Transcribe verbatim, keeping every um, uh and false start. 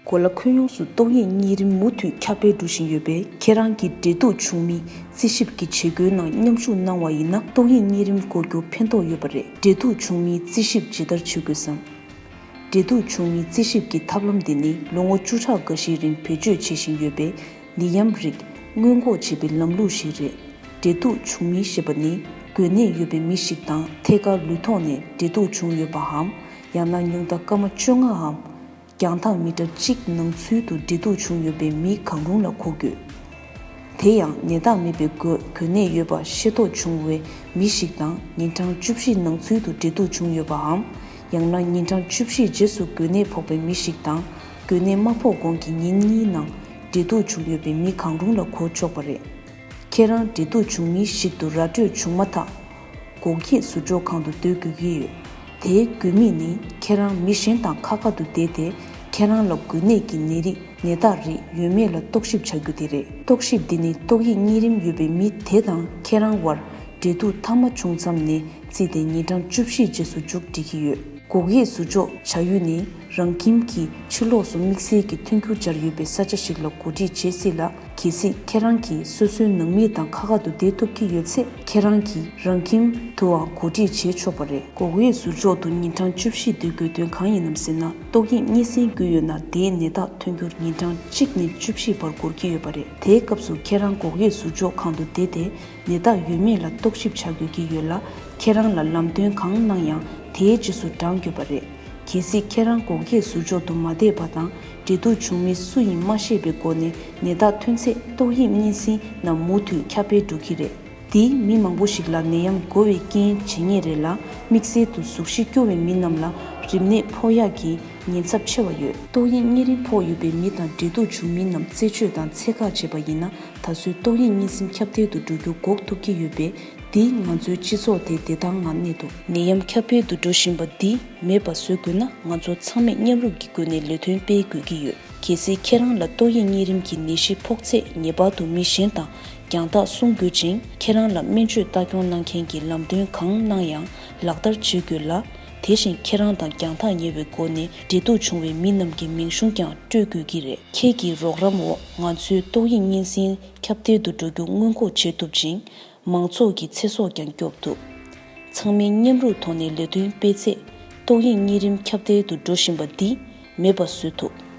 གོ་ལ། ཁུལ་ཡོངས་སུ་ཏོག་དབྱིབས་གཉན་རིམས་མུ་མཐུད་ཁྱབ་སྤེལ་འགྲོ་བཞིན་ཡོད་པས། ཁྱེད་རང་གིས་འབྲེལ་གཏུག་བྱུང་མིའི་རྩིས་ཞིབ་ཀྱི་བྱེད་སྒོའི་ནང་མཉམ་ཞུགས་གནང་བ་ཡིན་ན། ཏོག་དབྱིབས་གཉན་རིམས་འགོག་རྒྱུར་ཕན་ཐོགས་ཡོད་པ་རེད། འབྲེལ་གཏུག་བྱུང་མིའི་རྩིས་ཞིབ་ཇི་ལྟར་བྱེད་དགོས་སམ། འབྲེལ་གཏུག་བྱུང་མིའི་རྩིས་ཞིབ་ཀྱི་ཐབས་ལམ་འདི་ནི་ལོ་ངོ་བཅུ་ཕྲག་འགའ་ཞིག་རིང་བེད་སྤྱོད་བྱེད་བཞིན་ཡོད་པའི་ནད་ཡམས་རིགས་སྔོན་འགོག་བྱེད་པའི་ལམ་ལུགས་ཤིག་རེད། འབྲེལ་གཏུག་བྱུང་མི་ཞེས་པ་ནི་འགོས་ནད་ཡོད་པའི་མི་ཞིག་དང་ཐད་ཀར་ལུས་ཐོག་ནས་འབྲེལ་གཏུག་བྱུང་ཡོད་པའམ། ཡང་ན་ཉུང་མཐའ་སྐར་མ་བཅོ་ལྔའམ། རྒྱང་ཐག་མི་ཊར་གཅིག་ནང་ཚུད་དུ་འབྲེལ་གཏུག་བྱུང་ཡོད་པའི་མི་གང་རུང་ལ་གོ་དགོས། དེ་ཡང་ནད་རྟགས་མེད་པའི་འགོས་འགོས་ནད་ཡོད་པ་ཤེས་རྟོགས་བྱུང་བའི་མི་ཞིག་དང་ཉིན་གྲངས་བཅུ་བཞི་ནང་ཚུད་དུ་འབྲེལ་གཏུག་བྱུང་ཡོད་པའམ། ཡང་ན་ཉིན་གྲངས་བཅུ་བཞིའི་རྗེས་སུ་འགོས་ནད་ཕོག་པའི་མི་ཞིག་དང་། འགོས་ནད་མ་ཕོག་གོང་གི་ཉིན་གཉིས་ནང་འབྲེལ་གཏུག་བྱུང་ཡོད་པའི་མི་གང་རུང་ལ་གོ་ཆོག་པ་རེད། ཁྱེད་རང་འབྲེལ་གཏུག་བྱུང་མི་ཞིག་ཏུ་ར་སྤྲོད་བྱུང་མ་ཐག་འགོག་ཁྱད་ཟུར་འཇོག་ཁང་དུ་སྡོད་དགོས་ཀྱི་ཡོད། དེའི་དགོས་དམིགས་ནི་ཁྱེད་རང་མི་གཞན་དང་ཁ་ཁ་ཏུ་བསྡད་དེ། ཁྱེད་རང་ལ་འགོས་ནད་ཀྱི་ནད་རིགས་ནད་རྟགས་རིགས་ཡོད་མེད་ལ་རྟོག་ཞིབ་བྱ་རྒྱུ་དེ་རེད། རྟོག་ཞིབ་འདི་ནི་ཏོག་དབྱིབས་གཉན་རིམས་ཡོད་པའི་མི་དེ་དང་ཁྱེད་རང་དབར་འབྲེལ་གཏུག་མཐའ་མ་བྱུང་མཚམས་ནས་བརྩིས་ཏེ་ཉིན་གྲངས་བཅུ་བཞིའི་རྗེས་སུ་མཇུག་སྒྲིལ་གྱི་ཡོད། འགོག་དབྱེ་ཟུར་འཇོག་བྱ་ཡུལ་ནི་རང་ཁྱིམ་གྱི་ཕྱི་ལོགས་སུ་དམིགས་བསལ་གྱི་མཐུན་འགྱུར་སྦྱར་ཡོད་པའི་ས་ཆ་ཞིག་ལ་གོ་སྒྲིག་བྱེད་སྲིད་ལ། གལ་སྲིད་ཁྱེད་རང་གིས་སོ་སོའི་ནང་མི་དང་ཁ་ཁ་ཏུ་བསྡད་ཐུབ་ཀྱི་ཡོད་ཚེ། ཁྱེད་རང་གིས་རང་ཁྱིམ་དུའང་གོ་སྒྲིག་བྱེད་ཆོག་པ་རེད། འགོག་དབྱེ་ཟུར་འཇོག་ཏུ་ཉིན་གྲངས་བཅུ་བཞི་སྡོད་དགོས་དོན་གང་ཡིན་ནམ་ཟེར་ན། ཏོག་དབྱིབས་གཉན་སྲིན་འགོས་ཡོད་ན་དེའི་ནད་རྟགས་ཐོན་རྒྱུར་ཉིན་གྲངས་གཅིག་ནས་བཅུ་བཞི་བར་འགོར་གྱི་ཡོད་པ་རེད། དེའི་སྐབས་སུ་ཁྱེད་རང་འགོག་དབྱེ་ཟུར་འཇོག་ཁང་དུ་བསྡད་དེ། ནད་རྟགས་ཡོད་མེད་ལ་རྟོག་ཞིབ་བྱ་དགོས་ཀྱི་ཡོད་ལ། ཁྱེད་རང་ལ་ལམ་སྟོན་གང་གནང་ཡང་དེའི་རྗེས་སུ་འབྲང་དགོས་པ་རེད། གལ་སྲིད་ཁྱེད་རང་འགོག་དབྱེ་ཟུར་འཇོག་ཏུ་མ་བསྡད་པ་དང་། འབྲེལ་གཏུག་བྱུང་མི་སུ་ཡིན་མ་ཤེས་པའི་སྒོ་ནས་ནད་རྟགས་ཐོན་ཚེ། ཏོག་དབྱིབས་གཉན་སྲིན་ནམ་མུ་མཐུད་ཁྱབ་སྤེལ་འགྲོ་གི་རེད། འདིས་མི་མང་པོ་ཞིག་ལ་ནད་ཡམས་འགོ་བའི་རྐྱེན་བྱེད་ངེས་རེད་ལ། དམིགས་བསལ་དུ་གཟུགས་གཞི་སྐྱོ་བའི་མི་རྣམས་ལ་རིམས་ནད་ཕོག་ཡག་གི་ཉེན་ཚབས་ཆེ་བ་ཡོད། ཏོག་དབྱིབས་གཉན་རིམས་ཕོག་ཡོད་པའི་མི་དང་འབྲེལ་གཏུག་བྱུང་མི་རྣམས་རྩད་གཅོད་དང་ཚད་བཀག་བྱས་པ་ཡིན་ན། ད་གཟོད་ཏོག་དབྱིབས་གཉན་སྲིན་ཁྱབ་གདལ་དུ་འགྲོ་རྒྱུ་འགོག་ཐུབ་ཀྱི་ཡོད་པས། འདིས་ང་ཚོའི་སྤྱི་ཚོགས་དེ་བདེ་ཐང་ངང་གནས་ཐུབ། ནད་ཡམས་ཁྱབ་སྤེལ་དུ་འགྲོ་བཞིན་པ་འདི་མེད་པ་བཟོ་དགོས་ན། ང་ཚོ་ཚང་མས་མཉམ་རུབ་ཀྱི་སྒོ་ནས་ལས་དོན་སྤེལ་དགོས་ཀྱི་ཡོད། གལ་སྲིད་ཁྱེད་རང་ལ་ཏོག་དབྱིབས་གཉན་རིམས་ཀྱི་ནད་གཞི་ཕོག་ཚེ། ངེས་པར་དུ་མི་གཞན་དང་རྒྱང་ཐག་སྲུང་དགོས་ཅིང་། ཁྱེད་རང་ལ་སྨན་བཅོས་ལྟ་སྐྱོང་གནང་མཁན་གྱིས་ལམ་སྟོན་གང་གནང་ཡང་ལག་བསྟར་བྱེད་དགོས་ལ། དེ་བཞིན་ཁྱེད་རང་དང་རྒྱང་ཐག་ཉེ་བའི་སྒོ་ནས་འབྲེལ་གཏུག་བྱུང་བའི་མི་རྣམས་ཀྱི་མིང་གཞུང་ཀྱང་སྤྲོད་དགོས་ཀྱི་རེད། ཁྱེད་ཀྱི་རོགས་རམ་འོག་ང་ཚོས་ཏོག་དབྱིབས་གཉན་སྲིན་ཁྱབ་གདལ་དུ་འགྲོ་རྒྱུ་སྔོན་འགོག་བྱེད་ཐུབ་ཅིང་། མང་ཚོགས་ཀྱི་ཚེ་སྲོག་ཀྱང་སྐྱོབ་ཐུབ། ཚང་མས་མཉམ་རུབ་ཐོག་ནས་ལས་དོན་སྤེལ་ཚེ། ཏོག་དབྱིབས་གཉན་རིམས་ཁྱབ་གདལ་དུ་འགྲོ་བཞིན་པ་འདི་མེད་པ་བཟོ་ཐུབ།